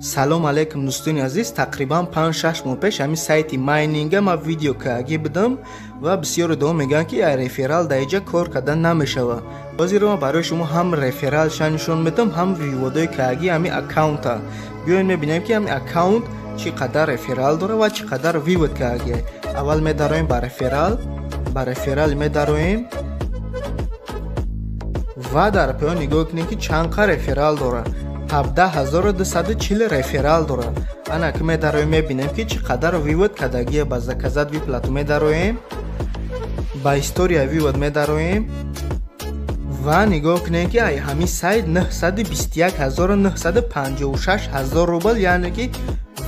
Салом алейкум, дӯстони азиз. Тақрибан 5-6 моҳ пеш ҳамин сайти майнинга ман видео кардагӣ будам ва бисёре одамон мегӯянд, ки реферал дар иҷа кор кардан намешавад. Ҳозир ман барои шумо ҳам рефералша нишон медиҳам, ҳам вывод ои кардагӣ ҳамин аккаунта. Биёед, мебинем, ки ҳамин аккаунт чӣ қадар реферал дорад ва чӣ қадар вывод кардагӣ. Аввал медароем ба реферал, ба реферал медароем ва дар поён нигоҳ кунем, ки чанд қа реферал дорад. 17 240 реферал дорад. Ана ки медароем, мебинем, ки чӣ қадар вывод кардагия. Ба «Заказать выплату» медароем, ба «История вывод» медароем ва нигоҳ кунем, ки ҳамин сайт 921 956 ҳазор рубл, яъне ки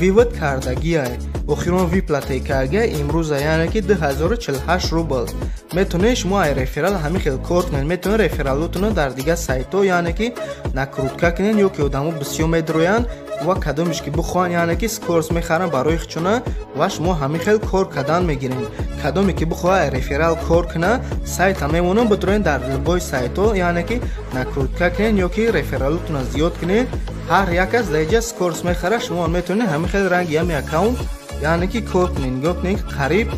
вывод кардагия. Охирон выплата е кардагия имрӯза, яъне ки 2048 рубл. Метавонед шумо ай реферал ҳамин хел кор кунед. Метавонед рефералотонро дар дигар сайтҳо, яъне ки накрутка кунед, ё ки одамо бисёр медроянд ва кадомеш ки бихоҳанд, яъне ки скорость мехаранд барои худшона ва шумо ҳамин хел кор кардан мегиред. Кадоме ки бихоҳад ай реферал кор кунад, сайта мемонам, бидроен, дар любой сайтҳо, яъне ки накрутка кунед ё ки рефералотонро зиёд кунед. Ҳар як кас дар иҷа скорость мехарад. Шумо метавонед ҳамин хел ранги ҳамин аккаунт, яъне ки кор кунед. Нигоҳ кунед, ки қариб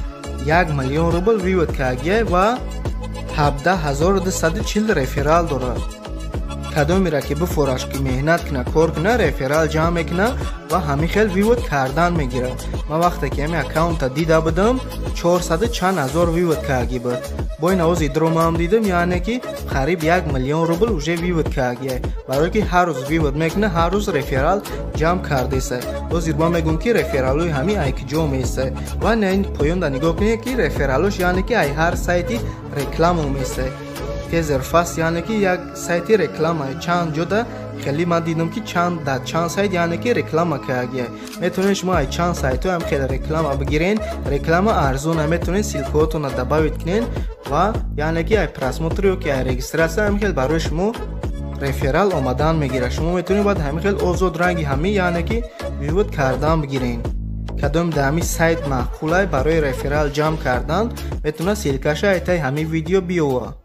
1 миллион рубл вывод кардагия ва 17 240 реферал дорад. Кадомеро ки бифораш, ки меҳнат кунад, кор кунад, реферал ҷамъ мекунад ва ҳамин хел вывод кардан мегирад. Ман вақте ки ҳамин аккаунта дида будам, чорсаду чанд ҳазор вывод кардагӣ буд. Бо ин овози дромаам дидам, яъне ки қариб 1 миллион рубл уже вывод кардагия, барое ки ҳар рӯз вывод мекунад, ҳар рӯз реферал ҷамъ кардеса. Ҳозир ман мегӯям, ки рефералҳои ҳамин ай куҷо места. Ва на ин поёнда нигоҳ кунед, ки рефералош, яъне ки ай ҳар сайти реклама места. Тезерфаст, яъне ки як сайти реклама чанд ҷода хеле ман дидам, ки чанд дар чанд сайт, яъне ки реклама кардагия. Метавонед шумо ай чанд сайтҳо ҳам хеле реклама бигирен. Реклама арзона, метавонед ссылка ҳотонро добавить кунед ва яъне ки ай просмотр ё ки ай регистрация ҳам хел барои шумо реферал омадан мегирад. Шумо метавонед баъд ҳамин хел озод ранги ҳамин, яъне ки вывод кардан бигирен. Кадом дар ҳамин сайт маъқулай барои реферал ҷамъ кардан, метавонад ссылка ша айтаи ҳамин видео биёвад.